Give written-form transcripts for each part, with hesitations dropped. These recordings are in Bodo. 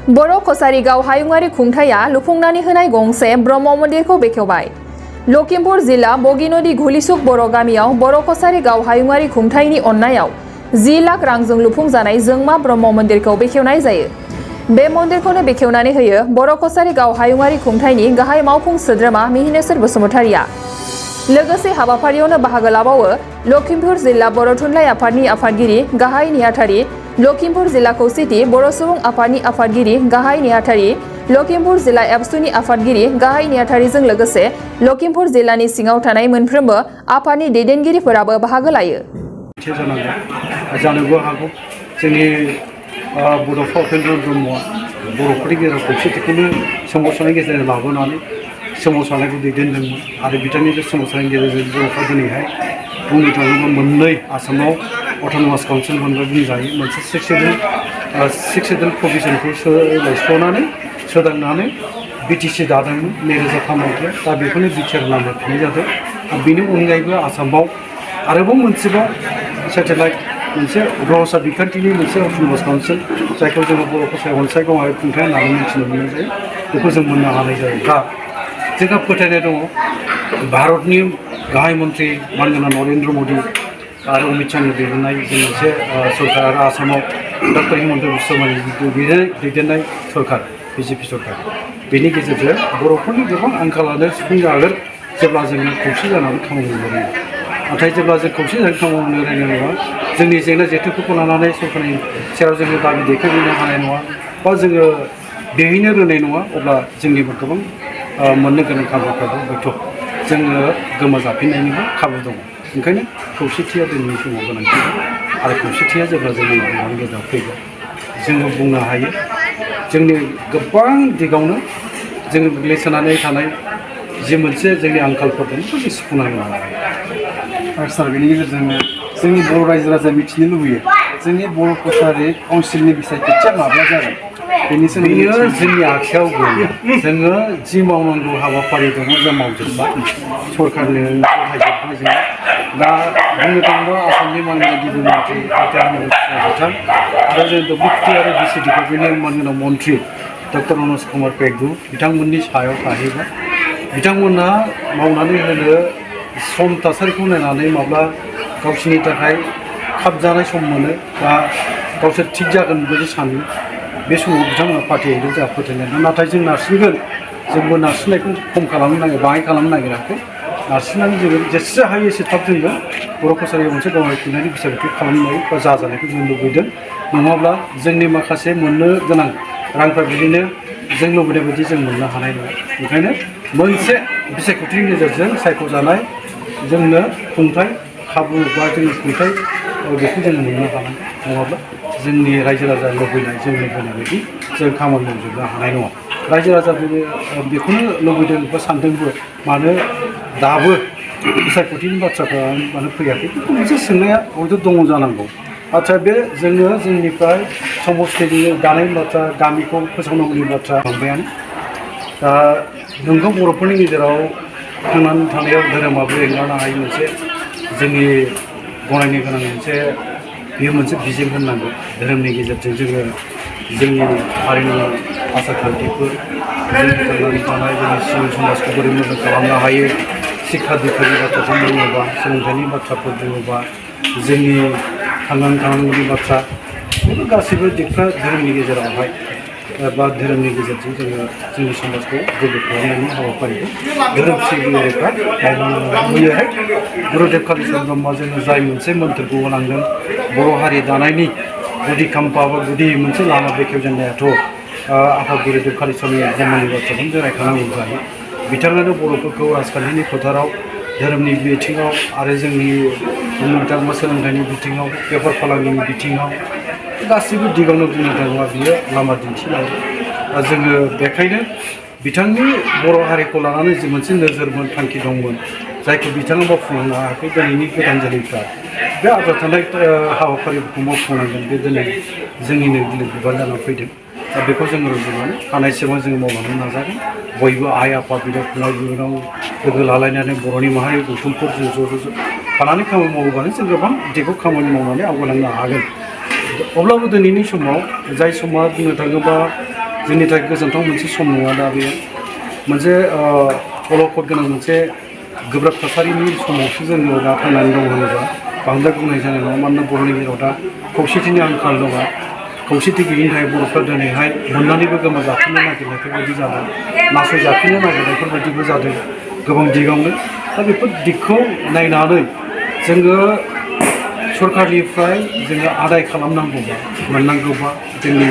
बर' कछारीगाव हायुङारि खुंथाया लुफुंनानै होनाय गंसे ब्रह्म मन्दिरखौ बेखेवबाय। लखिमपुर जिल्ला बगिनदी घुलिसुक बर' गामियाव बर' कछारीगाव हायुङारि खुंथायनि अननायाव 10 लाख रांजों लुफुंजानाय जोंमा ब्रह्म मन्दिरखौ बेखेवनाय जायो। बे मन्दिरखौनो बेखेवनानै होयो बर' कछारीगाव हायुङारि खुंथायनि गाहाय मावफुं सोद्रोमा मिहिनेश्वर बसुमतारिया। लोगोसे हाबाफारियावनो बाहागो लाबावो लखिमपुर जिल्ला बर' थुनलाइ आफादनि आफादगिरि गाहाय नेहाथारि, लखिमपुर जिल्ला खौसेथि बर' सुबुं आफादनि आफादगिरि गाहाय नेहाथारि, लखिमपुर जिल्ला एबसुनि आफादगिरि गाहाय नेहाथारिजों लोगोसे लखिमपुर जिल्लानि सिङाव थानाय मोनफ्रोमबो आफादनि दैदेनगिरिफोराबो बाहागो लायो। जानोबो हागौ जोंनि बड'फा उपेन्द्र ब्रह्मआ बर'फोरनि गेजेराव खौसेथिखौनो सोमावसारनायनि गेजेरजों लाबोनानै सोमावसारनायखौ दैदेनदोंमोन आरो बिथांनि बे सोमावसारनायनि गेजेरजों बर'फ्रा दिनैहाय बुंनो थाङोब्ला मोननै आसामाव अट'नमास काउन्सिल मोनबाय बुंजायो। मोनसे सिक्स सेड्युल प्रभिजनखौ सोलायस्ल'नानै सोदांनानै बिटिसि दादोंमोन 2003 मायथाइयाव। दा बेखौनो बिटिआर नाम होफिननाय जादों। बेनि अनगायैबो आसामाव आरोबाव मोनसेबाव सेटेलाइट मोनसे ग्रहसा बिखान्थिनि मोनसे अट'नमास काउन्सिल जायखौ जोङो बर' कछारी अनसायगाव आरो खुंथाय होननानै मिथिनो मोननाय जायो। बेखौ जों मोननो हानाय जायो। दा जोंहा फोथायनाय दङ भारतनि गाहाय मन्त्रि मानगोनां नरेन्द्र मदि आरो अमित शाहनि दैदेननाय जों मोनसे सरकार आरो आसामाव डक्टर हिमन्त बिश्व शर्मानि दैदेननाय सरकार बिजेपि सरकार बेनि गेजेरजों बर'फोरनि गोबां आंखालानो सुफुंजागोन जेब्ला जोङो खौसे जानानै खामानि मावनो रोङो। नाथाय जेब्ला जों खौसे जानानै खामानि मावनो रोंनाय नङा, जोंनि जेंना जेथोफोरखौ लानानै सरकारनि सेराव जोङो दाबि दैखांहैनो हानाय नङा बा जोङो बेहैनो रोंनाय नङा, अब्ला जोंनिबो गोबां मोननो गोनां खाबुफ्राबो हयथ' जोङो गोमाजाफिननायनिबो खाबु दङ। ओंखायनो खौसेथिया दिनैनि समाव गोनांथि आरो खौसेथिया जेब्ला जोंनि बर'नि गेजेराव फैगोन जोङो बुंनो हायो जोंनि गोबां दिगावनो जोङो गोग्लैसोनानै थानाय जे मोनसे जोंनि आंखालफोर दं बेखौ जों सुफुंनानै लानो हायो। आरो सार बेनि गेजेरजोंनो जोंनि बर' रायजो राजाया मिथिनो लुबैयो जोंनि बर' कछारी काउन्सिलनि बिसायख'थिया माब्ला जागोन बेनि सोमोन्दै। बेयो जोंनि आखायाव गैया। जोङो जि मावनांगौ हाबाफारि दङ जों मावजोब्बाय, सरकारनो गथायजोब्बाय जों। दा बुंनो थाङोब्ला आसामनि मानगोनां गिबि मन्त्रि बिथां आरो जों डब्लिउपि आरो बिसि डिपार्टमेन्टनि मानगोनां मन्त्रि डक्टर मनज कुमार पेगु बिथांमोननि सायाव थाहैबाय। बिथांमोनहा मावनानै होनो सम थासारिखौ नायनानै माब्ला गावसोरनि थाखाय खाबजानाय सम मोनो बा गावसोर थिग जागोन बायदि सानो बे समाव बिथांमोना फाथिहैदों जोंहा फोथायनाय दं। नाथाय जों नारसिनगोन, जोंबो नारसिननायखौ खम खालामनो नागिर बाङाय खालामनो नागिराखै। नारसिननानै जोङो जेसे हायो एसे थाब जोंबो बर' कछारी मोनसे गावारि खुंथायनि बिसायख'थि खालामनाय बा जाजानायखौ जों लुबैदों। नङाब्ला जोंनि माखासे मोननो गोनां रांफ्रा बिदिनो जों लुबैनाय बायदि जों मोननो हानाय नङा। ओंखायनो मोनसे बिसायख'थिनि गेजेरजों सायख'जानाय जोंनो खुंथाय खाबु बा जोंनि खुंथाय बेखौ जों मोननो हानाय नङाब्ला जोंनि रायजो राजा लुबैनाय जों लुबैनाय बायदि जों खामानि मावजोबनो हानाय नङा। रायजो राजाफोरनो बेखौनो लुबैदों बा सानदोंबो मानो दाबो बिसायख'थिनि बाथ्राफ्रा मानो फैयाखै बेखौ मोनसे सोंनाया हयथ' दङ जानांगौ। आच्चा बे जोङो जोंनिफ्राय समस्थिनि दानायनि बाथ्रा गामिखौ फोसावनांगौनि बाथ्रा बांबायानो। दा नोंगौ बर'फोरनि गेजेराव थांनानै थानायाव धोरोमाबो एंगारनो हायै मोनसे जोंनि गनायनो गोनां मोनसे बेयो मोनसे बिजों होननांगौ। धोरोमनि गेजेरजों जोङो जोंनि हारिनि आसार खान्थिफोर जोंनि थांनानै थानाय जोंनि सिविल समाजखौ बोरै मोजां खालामनो हायो, शिक्षा दिक्षानि बाथ्राखौ बुङोबा, सोलोंथाइनि बाथ्राफोर बुङोबा, जोंनि थांनानै थानांगौनि बाथ्रा बेफोर गासैबो दिगफ्रा धोरोमनि गेजेरावहाय बा धोरोमनि गेजेरजों जोङो जोंनि समाजखौ गोग्गो खालामनायनि हाबाफारिखौ धोरोम सिबियारिफ्रा मावलांनांगौ। बैयोहाय गुरुदेब कालिचरन ब्रह्मआ जोङो जाय मोनसे मोन्थोरखौ होलांदों बर' हारि दानायनि गुदि खाम्फा बा गुदि मोनसे लामा बेखेवजेननायाथ' आफा गुरुदेब कालिचरन ब्रह्मनि बाथ्राखौनो जों रायखांनांगौ जायो। बिथाङानो बर'फोरखौ राजखान्थिनि फोथाराव, धोरोमनि बिथिङाव आरो जोंनि बुंनो थाङोब्ला सोलोंथाइनि बिथिङाव, बेफार फालांगिनि बिथिङाव गासैबो दिगावनो बुंनो थाङोब्ला बियो लामा दिन्थिनाय। जोङो बेखायनो बिथांनि बर' हारिखौ लानानै जि मोनसे नोजोरमोन थांखि दंमोन जायखौ बिथाङा मावफुंनो हायाखै, दिनैनि गोदान जोलैफ्रा बे आद्रा थानाय हाबाफारिफोरखौ मावफुंनांगोन। बे दिनै जोंनिनो गिलिर बिबान जानानै फैदों। दा बेखौ जोङो रुजुनानै हानायसेबां जोङो मावलांनो नाजागोन। बयबो आइ आफा बिदा फंबाय बिनानाव लोगो लालायनानै बर'नि माहारि गौथुमफोर जों ज' थानानै खामानि मावोबानो जों गोबां दिगआव खामानि मावनानै आवगायलांनो हागोन। अब्लाबो दिनैनि समाव जाय समा बुंनो थाङोबा जोंनि थाखाय गोजोनथाव मोनसे सम नङा दा बेयो मोनसे अलखद गोनां मोनसे गोब्राब थासारिनि समावसो जोङो दा थांनानै दं होनोबा बांद्राय बुंनाय जानाय नङा मानोना बर'नि गेजेराव दा खौसेथिनि आंखाल दङ खौसेथि गैयिनि थाखाय बर'फ्रा दिनैहाय मोननानैबो गोमा जाफिननो नागिरनायफोरबायदि जादों नासय जाफिननो नागिरनायफोरबायदिबो जादों गोबां दिगावनो दा बेफोर दिगखौ नायनानै जोङो सरकारनिफ्राय जोङो आदाय खालामनांगौबा मोननांगौबा जोंनि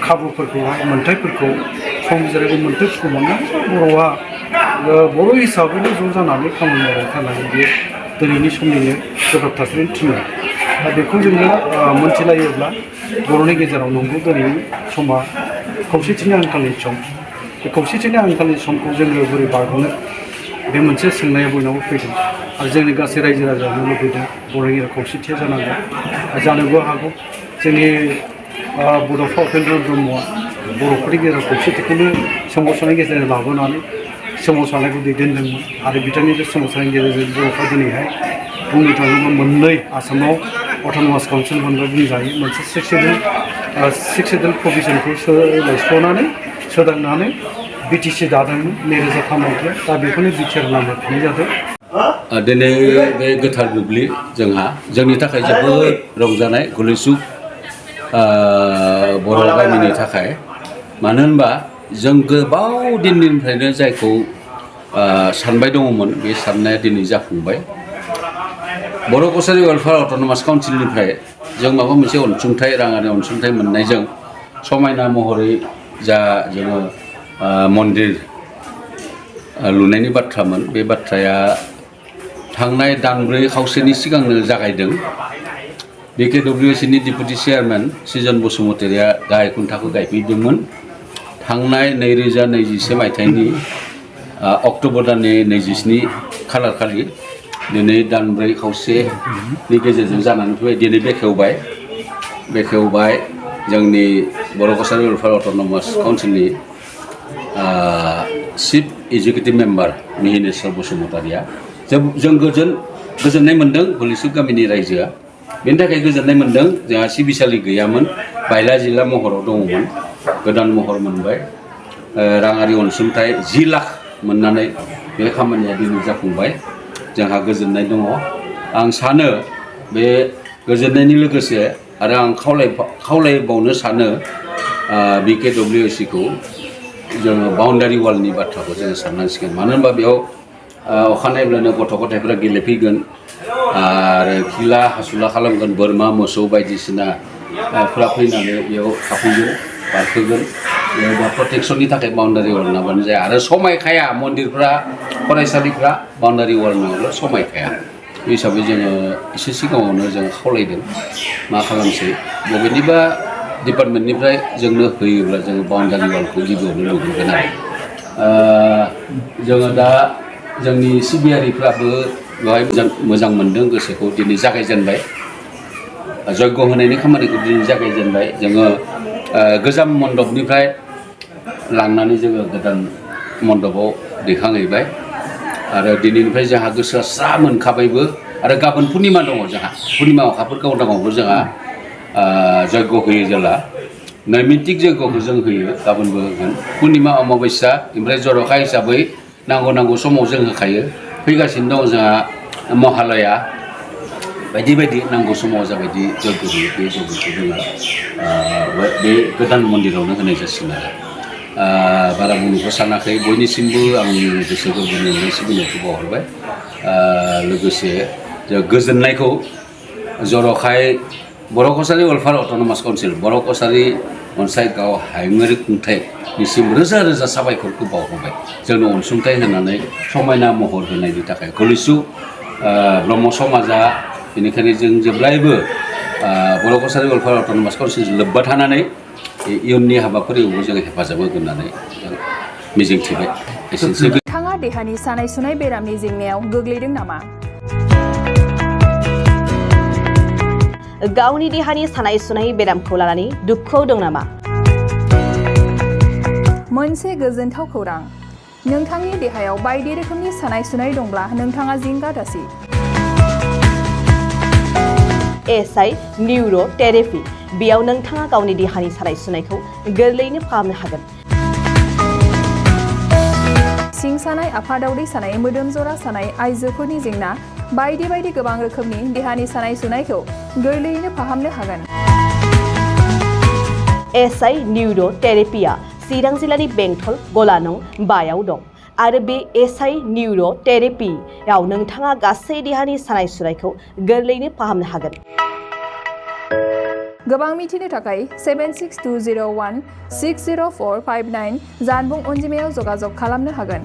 खाबुफोरखौहाय मोन्थायफोरखौ संबिजिरारि मोन्थायफोरखौ मोननांगौ बर' हिसाबैनो ज' जानानै खामानि मावबाय थानाय बे दिनैनि समनिनो गोब्राब थासारिनि थिननाय दा बेखौ जोङो मोनथिलायोब्ला बर'नि गेजेराव नंगौ दिनैनि समा खौसेथिनि आंखालनि सम बे खौसेथिनि आंखालनि समखौ जोङो बोरै बारग'नो बे मोनसे सोंनाया बयनावबो फैदों आरो जोंनि गासै रायजो राजानो लुबैदों बर'नि गेजेराव खौसेथिया जानांगौ जानोबो हागौ जोंनि बड'फा उपेन्द्र ब्रह्मआ बर'फोरनि गेजेराव खौसेथिखौनो सोमावसारनायनि गेजेरजों लाबोनानै सोमावसारनायखौ दैदेनदोंमोन आरो बिथांनि बे सोमावसारनायनि गेजेरजों बर'फ्रा दिनैहाय बुंनो थाङोब्ला मोननै आसामाव अट'नमास काउन्सिल मोनबा बुंजायो मोनसे सिक्स सेडुल प्रभिजनखौ सोलायस्ल'नानै सोदांनानै बिटिसि दादोंमोन 2003 मायथाइयाव दा बेखौनो बिटिआर नाम होफिननाय जादों दिनै बे गोथार दुब्लि जोंहा जोंनि थाखाय जोबोद रंजानाय गुलैसुक बर' गामिनि थाखाय मानो होनबा जों गोबाव दिननिफ्रायनो जायखौ सानबाय दङमोन बे साननाया दिनै जाफुंबाय बर' कसारि वेलफेयार अट'नमास काउन्सिलनिफ्राय जों माबा मोनसे अनसुंथाइ राङारि अनसुंथाइ मोननायजों समायना महरै जा जोङो मन्दिर लुनायनि बाथ्रामोन बे बाथ्राया थांनाय दानब्रै खावसेनि सिगांनो जागायदों BKWCनि डिपुटि चेयारमेन सिजन बसुमतारिया गाहाय खुन्थाखौ गायफैदोंमोन थांनाय 2021 मायथाइनि अक्ट'बर दाननि 27 खालार खालि दिनै दानब्रै खावसेनि गेजेरजों जानानै फैबाय दिनै बेखेवबाय जोंनि बर' कसारि welfare autonomous काउन्सिलनि chief executive member मिहिनेश्वर बसुमतारिया जों गोजोननाय मोन्दों गुलैसुक गामिनि रायजोआ बेनि थाखाय गोजोननाय मोन्दों जोंहा सिबिसालि गैयामोन बायला जिला महराव दङमोन गोदान महर मोनबाय राङारि अनसुंथाइ 10 लाख मोननानै बे खामानिया दिनै जाफुंबाय जोंहा गोजोननाय दङ आं सानो बे गोजोननायनि लोगोसे आरो आं खावलायबावनो सानो BKWCखौ जोङो बाउन्डारि वालनि बाथ्राखौ जोङो साननांसिगोन मानो होनबा बेयाव अखानायब्लानो गथ' गथायफ्रा गेलेफैगोन आरो खिला हासुला खालामगोन बोरमा मोसौ बायदिसिनाफ्रा फैनानै बेयाव थाफैगोन बारफैगोन बेयाव दा प्रटेक्सननि थाखाय बाउन्डारि वाल नङाबानो जाया आरो समायखाया मन्दिरफ्रा फरायसालिफ्रा बाउन्डारि वाल नङाब्ला समायखाया बे हिसाबै जोङो एसे सिगाङावनो जों खावलायदों मा खालामसै बबेनिबा डिपार्टमेन्टनिफ्राय जोंनो होयोब्ला जोङो बाउन्डारि वालखौ गिबियावनो लुग्रोगोन आरो जोङो दा जोंनि सिबियारिफ्राबो बेवहाय मोजां मोनदों गोसोखौ दिनै जागायजेनबाय जयग होनायनि खामानिखौ दिनै जागायजेनबाय जोङो गोजाम मण्डपनिफ्राय लांनानै जोङो गोदान मण्डपआव दैखांहैबाय आरो दिनैनिफ्राय जोंहा गोसोआ स्रा मोनखाबायबो आरो गाबोन पुर्निमा दङ जोंहा पुर्निमा अखाफोर गावदाङावबो जोंहा जयग होयो जेला नैमित्तिक जयगखौ जों होयो गाबोनबो होगोन पुर्निमा अमाबस्या ओमफ्राय जर'खा हिसाबै नांगौ समाव जों होखायो फैगासिनो दङ जोंहा महालया बायदि बायदि नांगौ समाव जाबायदि जयग होयो बे जयगखौ जोङो बे गोदान मन्दिरावनो होनाय जासिगोन आरो बारा बुंनोखौ सानाखै बयनिसिमबो आंनि गोसो गोरबोनि सिबिनायखौ बावहरबाय लोगोसे जों गोजोननायखौ जर'खायै बर' कसारि वेलफेयार अट'नमास काउन्सिल बर' कसारि अनसाय गाव हायुङारि खुंथायनिसिम रोजा रोजा साबायखरखौ बावहरबाय जोंनो अनसुंथाइ होनानै समायना महर होनायनि थाखाय गुलैसुक ब्रह्म समाजा बेनिखायनो जों जेब्लायबो बर' कसारि वेलफेयार अट'नमास काउन्सिलजों लोब्बा थानानै इयुननि हाबाफारियावबो जों हेफाजाब होगोन होननानै मिजिंथिबाय एसेनोसै नोंथाङा देहानि सानाय सुनाय बेरामनि जेंनायाव गोग्लैदों नामा गावनि देहानि सानाय सुनाय बेरामखौ लानानै दुखुआव दं नामा मोनसे गोजोनथाव खौरां नोंथांनि देहायाव बायदि रोखोमनि सानाय सुनाय दंब्ला नोंथाङा जिंगा दासि SI निउर' थेरापि बेयाव नोंथाङा गावनि देहानि सानाय सुनायखौ गोरलैयैनो फाहामनो हागोन सिं सानाय आफादावदै सानाय मोदोम जरा सानाय आइजोफोरनि जेंना बायदि बायदि गोबां रोखोमनि देहानि सानाय सुनायखौ गोरलैयैनो फाहामनो हागोन। एसआइ निउर' थेरेपिया चिरां जिल्लानि बेंटल गलानं बायाव दं आरो बे एसआइ निउर' थेरेपियाव नोंथाङा गासै देहानि सानाय सुनायखौ गोरलैयैनो फाहामनो हागोन। गोबां मिथिनो थाखाय 76201-60459 जानबुं अनजिमायाव जगाजग खालामनो हागोन।